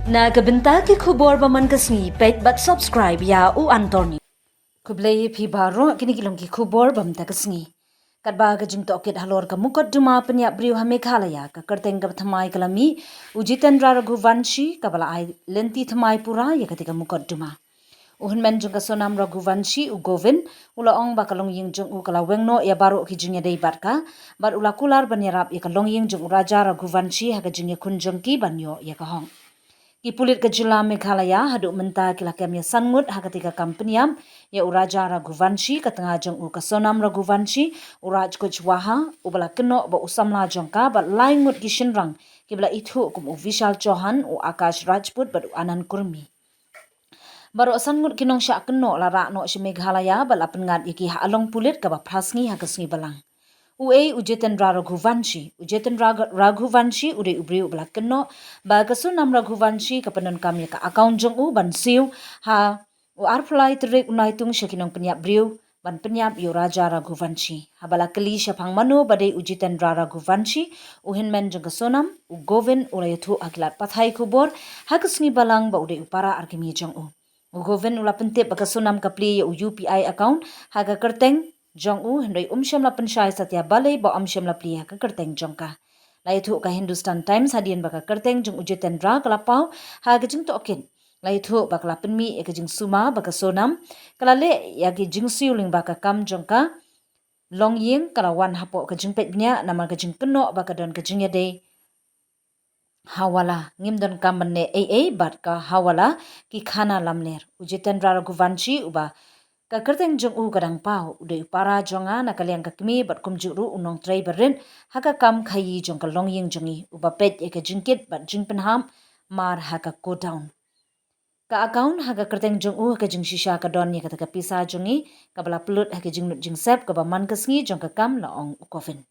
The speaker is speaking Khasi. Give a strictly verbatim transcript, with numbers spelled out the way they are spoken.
Na ka bynta ki khubor ba man ka sngi, peit bad subscribe ïa U Anthony. Khublei ïa phi baroh, kine ki long ki khubor ba mynta ka sngi. Katba ka jingtohkit halor ka mukotduma pynïap briew ha Meghalaya, ka kyrteng kaba thymmai ka la mih, u Jitendra Raghuvanshi, kaba la ai lynti thymmai pura ïa kata ka mukotduma. U hynmen jong ka Sonam Raghuvanshi, u Govind, u la ong ba ka longïing jong u ka la weng noh ïa baroh ki jingïadei bad ka, bad u la kular ban ïarap ïa ka longïing jong u Raja Raghuvanshi ha ka jingïakhun jong ki ban ïoh ïa ka hok. Ki pulit ka jylla Meghalaya haduh mynta ki la kem ïa san ngut ha kata ka kam pynïap ïa u Raja Raghuvanshi, ka tnga jong u ka Sonam Raghuvanshi, u Raj Kushwaha, uba la kynnoh ba u samla jong ka, bad lai ngut ki shynrang kiba la ithuh kum u Vishal Chauhan, u Akash Rajput bad u Anand Kurmi. Baroh san ngut ki nongshah kynnoh la rah noh sha Meghalaya bad la pynngat ïa ki ha along pulit kaba phra sngi ha ka sngi Balang. Uei u Jitendra Raghuvanshi? U Jitendra Raghuvanshi u dei u briew uba la kynnoh ba ka Sonam Raghuvanshi ka pyndonkam ïa ka account jong u ban siew ha u arphew lai tarik u Naitung sha ki nongpynïap briew ban pynïap ïa u Raja Raghuvanshi. Haba la kylli shaphang mano ba dei u Jitendra Raghuvanshi, u hynmen jong ka Sonam, u Govind, u la ïathuh ha ki lad pathai khubor ha ka sngi Balang ba u dei u para arkmie jong u. U Govind u la pyntip ba ka Sonam ka plie ïa u U P I account ha ka kyrteng jong u, hynrei um shym la pynshai satia balei ba um shym la plie ha ka kyrteng jong ka. La ïathuh ka Hindustan Times hadien ba ka kyrteng jong u Jitendra ka la paw ha ka jingtohkit. La ïathuh ba ka la pynmih ïa ka jingsumar ba ka Sonam ka la leh ïa ka jingsiew lyngba ka kam jong ka longïing, ka la wan hapoh ka jingpeit bniah namar ka jingkynnoh ba ka don ka jingïadei hawala. Ngim donkam ban leh ei ei bad ka hawala, ki khana lamler. U Jitendra Raghuvanshi, uba ka kyrteng jong u ka dang paw, u dei u para jong nga na ka liang ka kmie bad kumjuh ruh u nongtrei barit ha ka kam khaïi jong ka longïing jong ngi, uba peit ïa ka jingkit bad jingpynhap mar ha ka godown. Ka account ha ka kyrteng jong u ha ka jingshisha ka don ïa kata ka pisa jong ngi kaba la pynlut ha ka jinglut jingsep kaba man ka sngi jong ka kam, la ong u Govind.